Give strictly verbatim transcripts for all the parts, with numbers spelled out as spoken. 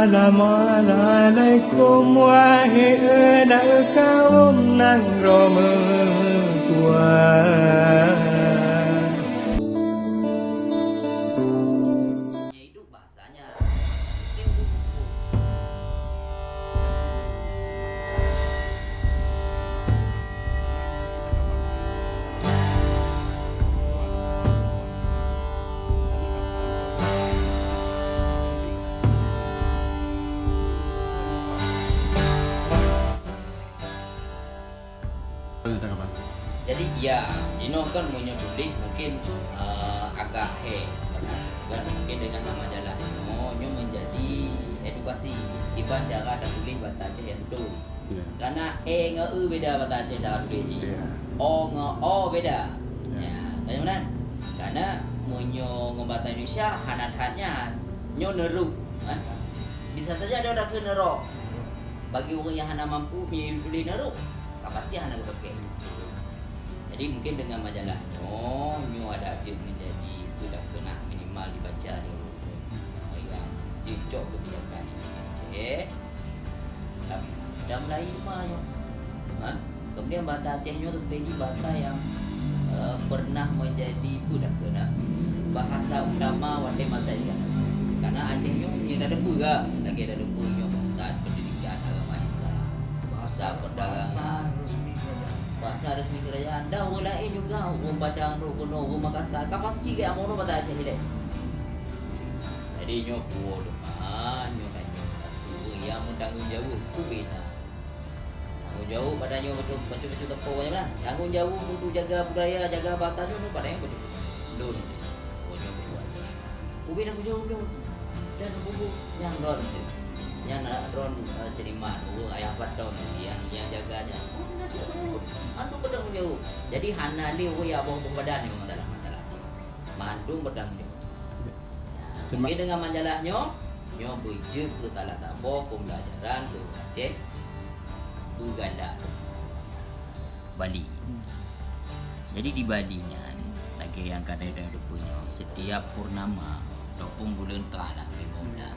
Assalamualaikum, wahai aneuk kaum nanggroe meutuah. Jadi, ya, jinoe kan meunyoe tuléh mungkin, eh, agak hé, kan? Mungkin dengan nama jalan nyoe, nyoe menjadi edukasi kiban cara tatuléh bahasa Aceh yang betul. Ya. Karena e ngon e beda bahasa Aceh cara tuléh jih. Ya. O ngon o beda. Ya. Ya, kan meunan? Karena meunyoe ngon bahasa Indonesia hana that nyan, nyoe neurok, kan? Bisa saja ada orang kheun neurok. Bagi ureueng nyang hana mampu, meunyoe tuléh neurok, ka pasti hana geupakè. Jadi mungkin dengan majalah nyoe, nyoe adak jeuet menjadi peue dak keunak minimal dibaca di ureueng nyang jeuet cok kebijakan di Aceh. Dan mulai teuma nyoe. Ha? Kemudian bahasa Aceh nyoe seperti bahasa yang, eh, pernah menjadi peue dak keunak bahasa utama watèe masa Islam. Karena Aceh nyoe nyang tateupeue ga, lagèe tateupeue nyoe bahasa pendidikan agama Islam, bahasa perdagangan, bahasa resmi kerajaan. Dan ureueng laén juga, ureueng Padang, ureueng Kuno, ureueng Makassar, ka pasti geuamoe bahasa Aceh ilèe. Jadi nyoe puwoe teuma, nyoe tanyoe satu nyang meutanggung jaweueb keu bina. Tanggung jaweueb pada nyoe beutôi, beutôi-beutôi teupeue nyan lah. Tanggung jaweueb untuk jaga budaya, jaga bata nyoe, nyoe pada nyoe beutôi. Lôn. Oh, nyoe beutôi. Ubé tanggung jaweueb lôn. Dan bubu nyang droen tu. Nyang na droen, eh, seniman, ureueng ayah patong nyang, nyang jaga nyan. Oh, na cit tanggung jaweueb. Antu beutanggung jaweueb. Jadi hana lé ureueng nyang boh-boh badan nyoe masalah, masalah. Mandum beutanggung jaweueb. Ya. Terima- Mungkin dengan majalah nyoe, nyoe beujeuet keu salah saboh pembelajaran keu Aceh beuganda. Bali. Hmm. Jadi di Bali nyan, lagèe nyang ka lheueh teupeue nyoe, setiap purnama ataupun buleuen ka lah lima belas,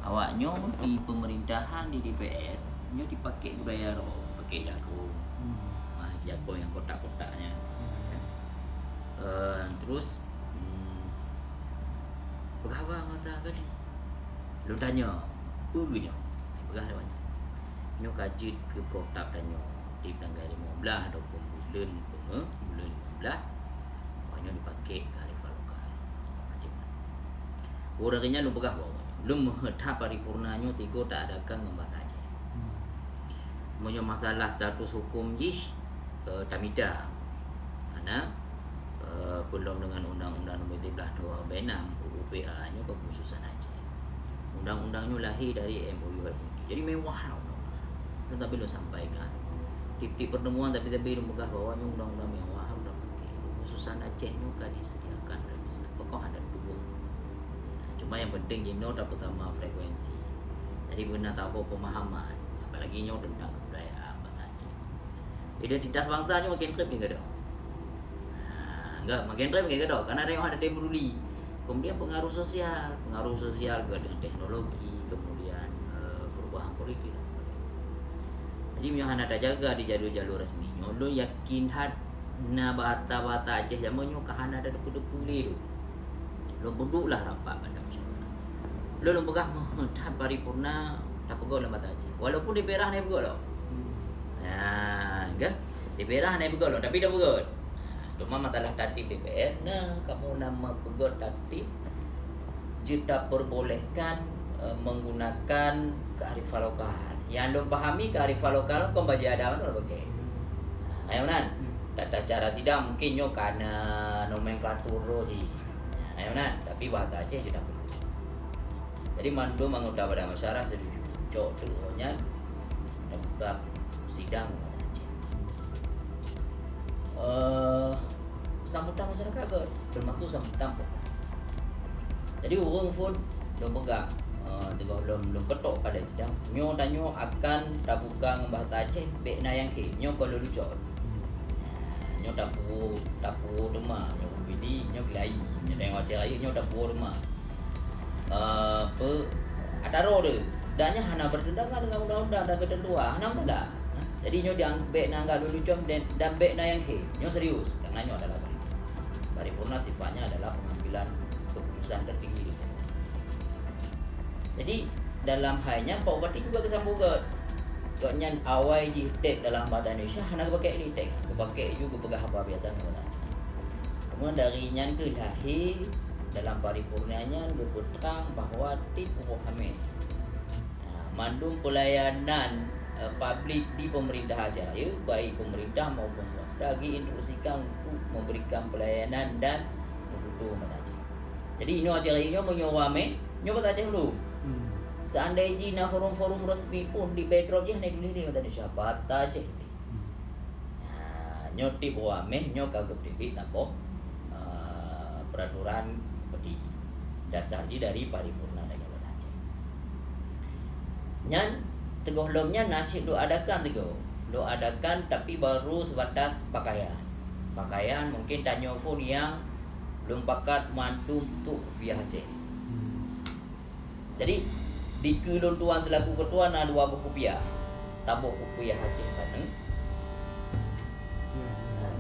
awak nyoe di pemerintahan, di D P R, nyoe dipakai budaya droe, pakai jakong. Hmm. Ah, jakong nyang kotak-kotak nyan. Hmm. Eh, terus Hmm. Peugah haba mata tadi. Lôn tanyong, "Peue nyoe?" Peugah lé awak nyan, "Nyoe ka jeuet keu protap tanyoe di tanggai lima belas ataupun buleuen peungeuh, buleuen lima belas. Awak nyoe dipakék keu arifan lokal." Ureueng nyan lôn peugah bak awak nyan, "Lôn meuheuet that paripurna nyoe tigo taadakan ngon bahasa Aceh." Hmm. Meunyoe masalah status hukum jih, eh, tamita. Karena, eh, peulom deungon Undang-Undang Nomor tiga belas Tahun dua ribu enam, U U P A nyoe kekhususan Aceh. Undang-undang nyoe lahé dari M O U Helsinki. Jadi mewah lah undang-undang. Tetapi lôn sampaikan, tiep-tiep pertemuan tapi-tapi lôn peugah bahwa nyoe undang-undang mewah harus tapakai. Kekhususan Aceh nyoe ka disediakan oleh pusat. Pokok ada dua. Cuma yang penting jinoe tapeutama frekuensi. Jadi beuna taboh pemahaman, apalagi nyoe tentang kebudayaan bahasa Aceh. Identitas bangsa nyoe makin treb ngon keudroe. Ha, enggak, makin treb ngon keudroe, karena ada yang ada yang peduli. Kemudian pengaruh sosial, pengaruh sosial ke dengan teknologi, kemudian, eh, perubahan politik dan sebagainya. Jadi, meunyoe hana tajaga di jalur-jalur resmi nyoe, lôn yakin that na bahasa-bahasa Aceh jameun nyoe ka hana tateupeue-teupeue lé lôn. Lôn peuduek lah rapat bak musyawarah. Lôn, lôn peugah meuh that paripurna tapeugöt lam bahasa Aceh. Walaupun di Perak na peugöt lom. Hmm. Nah, kan? Di Perak na peugöt lom, tapi tapeugöt. Cuma masalah tatib D P R, nah, kamoe na meupeugöt tatib jeuet taperbolehkan, eh, menggunakan kearifan lokal. Nyang lôn pahami kearifan lokal kon bajèe adat manoe pakai. Ayah meunan. Hmm. Tata cara sidang mungkin nyoe ka na nomenklatur droe jih. Ayah meunan, tapi bahasa Aceh jeuet tapeugöt. Jadi mandum anggota badan musyawarah setuju. Cok teuk awak nyan tabuka sidang bahasa Aceh. Eh, sambutan masyarakat göt, termasuk sambutan pokok. Jadi ureueng phôn lôn peugah, eh, teungoh lôn, lôn ketok pada sidang, nyoe tanyoe akan tabuka ngon bahasa Aceh, bèk na nyang khém. Nyoe kon lôn lucok. Nyoe tapu, tapu teuma, nyoe Bidi, nyoe Kelai, nyoe tengok Aceh Rayeuk, nyoe tapu teuma. Eh, pe, Taro deh, dan nyan hana bertentangan dengan undang-undang dan ketentuan, hana masalah. Ha? Jadi nyoe diang-, bèk na anggap lôn lucom dan, dan bèk na nyang khe. Nyoe serius, karena nyoe adalah paripurna. Paripurna sifatnya adalah pengambilan keputusan tertinggi. Jadi, dalam hal nyan, Pak Bupati juga geusambot göt. Gobnyan awai jih teks dalam bahasa Indonesia hana geupakék lé teks. Geupakék ju geupeugah haba biasa ngon bahasa Aceh. Cuma dari nyan keuh lahé dalam paripurna nyan geupeutrang bahwa Teungku Hamid, ha, mandum pelayanan, eh, publik di pemerintah aja, ya, baik pemerintah maupun swasta, diinstruksikan untuk memberikan pelayanan dan meututoe bahasa Aceh. Jadi, inoe acara nyoe meunyoe ramé, nyoe bahasa Aceh dulu. Hmm. Seandai jih na forum-forum resmi pun di backdrop jih hana tuléh lé bahasa Indonesia, bahasa Aceh. Hmm. Ha, nyoe tiep uroe Hamèh nyoe ka geuteubiet saboh, eh, peraturan bupati. Dasar jih dari paripurna dan nyoe bahasa Aceh. Nyan, teungoh lom nyan na cit lôn adakan teungoh. Lôn adakan tapi baru sebatas pakaian. Pakaian mungkin tanyoe phon nyang lôn pakat mandum trok kupiah Aceh. Hmm. Jadi, dikeue lôn tuan selaku ketua na dua boh kupiah. Saboh kupiah Aceh paneuk. Ya, ya.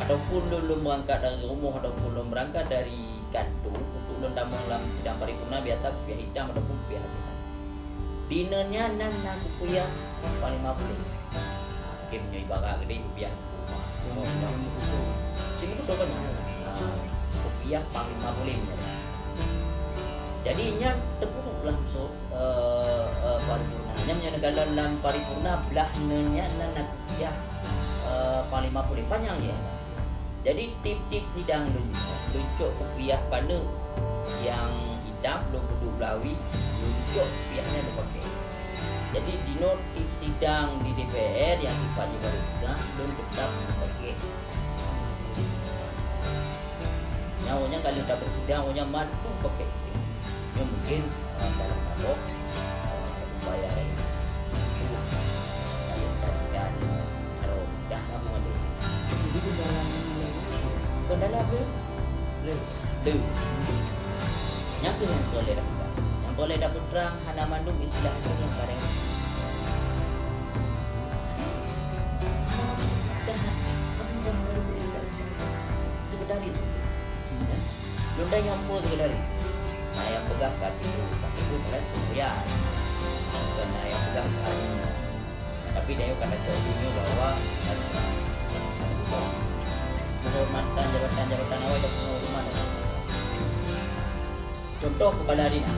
Ataupun lôn, lôn berangkat dari rumoh ataupun lôn berangkat dari kantor, untuk lôn tamong lam sidang paripurna, biasa kupiah itam ataupun kupiah Aceh paneuk. Di inan nyan na kupiah panglima puléh. Mungkin meunyoe ibarat geude kupiah teungku uma. Yang, yang meukuto. Cit meukuto kan? Ya. Ha, kupiah panglima puléh nyan. Jadi nyan teupeuduek lam sot, eh, eh, paripurna. Nyan meunyoe neukalon lam paripurna blah nyan na kupiah, eh, panglima puléh. Panyang jih. Jadi tiep-tiep sidang lôn, lôn cok kupiah paneuk nyang itam, lôn peuduek blah wie, lôn cok kupiah nyan lôn pakék. Jadi, di noe tiep sidang di D P R nyang sifatnya baru guna, lôn tetap meupakék. Nyan awaknyan ka lheueh tapersidang, awaknyan mandum pakék. Nyoe mungkin, eh, dalam tabok, eh, upaya dari untuk melestarikan, eh, aro dah lama tu. Jadi, di dalam, ke dalam tu? Le. Nyang keuh nyang peureulèe tapeugah. Nyang peureulèe tapeutrang hana mandum istilah nyoe nyang bareng. Dah, kamoe dah meureubeut istilah-istilah. Sekretaris. Lôn dah nyang po sekretaris. Nah, nyang peugah ka tibu, ka tibu belas kemudian. Bukan na nyang peugah ka lima. Tapi tanyoe ka tacok dunia bahwa penghormatan jabatan-jabatan awai dan penghormatan. Contoh kepala dinas.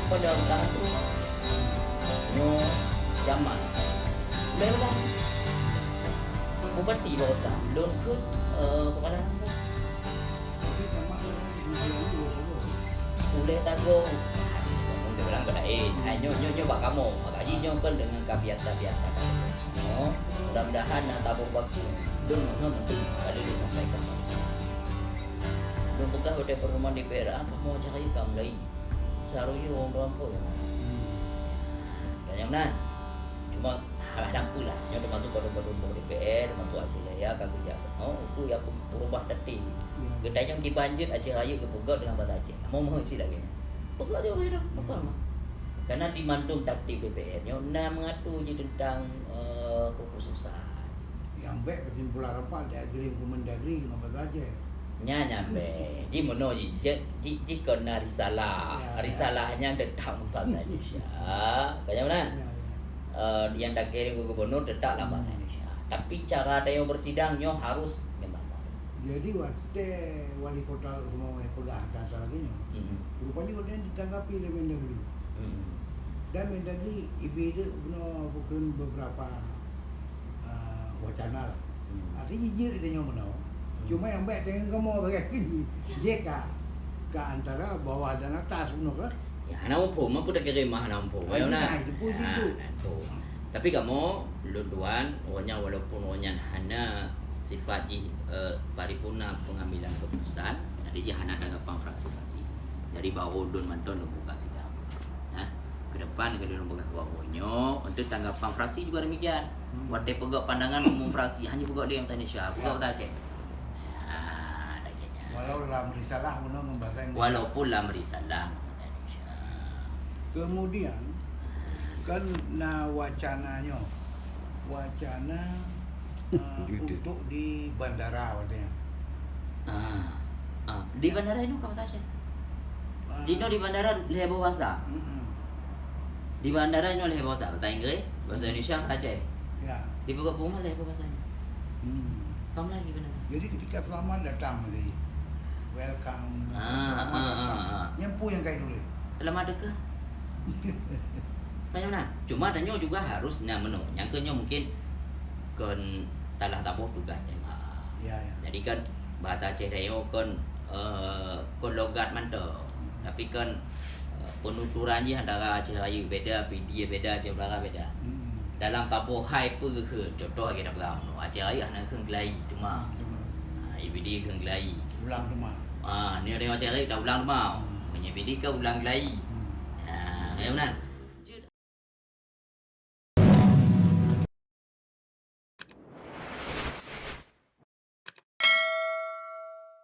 Pada orang tu, nyoe zaman. Boleh lah. Bupati barotan, lôn kheun, eh, kepala kampung. Ulèe tagoe. Ureueng bilang bak laén. Hai, nyoe, nyoe, nyoe bak kamoe. Maka jih nyoe kon deungon ka biasa-biasa. Nyoe, mudah-mudahan na taboh baku. Lôn meunoe mungkin ka lôn sampaikan. Lôn peugah watèe pengumuman D P R, ah, kamoe cari ka mulai. Seharusnya ureueng tuan pun. Kan nyang meunan. Cuma, alah, dak apalah. Nyoe teumasuk padum-padum boh D P R, teumasuk Aceh Jaya ka geujak keunoe, itu nyang peureubah tatém. Ya. Geutanyong kiban jeuet Aceh Rayeuk geupeugöt deungon bahasa Aceh. Kamoe meuheuet cit lagèe nyan. Peugöt Aceh Rayeuk dah, peugöt mah. Karena di mandum tatém D P R nyoe na mengatur jih tentang, eh, kekhususan. Nyang bèk keusimpulan rapat di Agri Kemendagri ngon bahasa Aceh. Nyan nyang bèk. Ji meunoe ji, ji, ji, ji kon na risalah. Ya, ya. Risalah nyan teutap bahasa Indonesia. Ka nyan meunan? Ya, ya. Eh, nyang takirim keu gubernur teutap lam bahasa Indonesia. Tapi cara tanyoe bersidang nyoe harus ngon bahasa. Jadi watèe wali kota Lhokseumawe peugah tata lagèe nyoe, hmm, rupanya gobnyan ditanggapi lé Mendagri. Hmm. Dan Mendagri ibi deuek bunoe bukon beberapa, ah, wacana lah. Hmm. Artinya jeuet tanyoe bunoe. Hmm. Cuma nyang bèk tanyoe kamoe sagai. Jeuet ka, ka antara bawah dan atas bunoe kan. Ya, hana muphom, apa dak kira mah hana muphom. Ah, ayo itu nah. Nah, itu pun itu. Nah, tu. Tapi kamoe, lôn tuan, awaknyan walaupun awaknyan hana sifat jih, eh, paripurna pengambilan keputusan, jadi jih hana tanggapan fraksi-fraksi. Jadi baru lôn mantong lôn buka sidang. Nah, ke depan kalau lôn peugah bak awaknyoe, untuk tanggapan fraksi juga demikian. Hmm. Watèe peugah pandangan umum fraksi, hanya peugah di Indonesia, peugah bahasa Aceh. Ha, dah kira. Walau lam risalah bunoe ngon bahasa Inggris. Walaupun lam risalah ngon bahasa Indonesia. Kemudian kan na wacana nyoe. Wacana uh, Gitu. Untuk di bandara katanya. Ah. Ah, di bandara inoe ka bahasa Aceh. Ah, Di inoe di bandara lhèe boh bahasa. Mm-mm. Di bandara inoe lhèe boh bahasa, bahasa Inggris, bahasa Indonesia, bahasa Aceh. Ya. Di pokok pengumuman lhèe boh bahasa. Hmm. Kamu lagi benar. Jadi ketika selamat datang tadi, welcome, Ah, selamat ah, datang. Ah, ah. Nyampu yang kayu tulis. Selamat datang. Tanya mana? Cuma tanya juga harus na menu. Yang kena mungkin kon talah taboh tugas M A. Ya, ya. Jadi kan bahasa Aceh Dayo kan uh, kon logat mantong. Tapi kan uh, penuturan je antara Aceh Raya beda, Pidie beda, Aceh Utara beda. Hmm. Dalam taboh hai pun kheun, contoh lagi dah pegang. Aceh Raya hana kheun gelai cuma. Cuma Ha, Pidie kheun gelai. ulang cuma. Ah, ni orang Aceh Raya dah ulang cuma. Punya Pidie ke ulang gelai. Hmm. Ha, ya benar.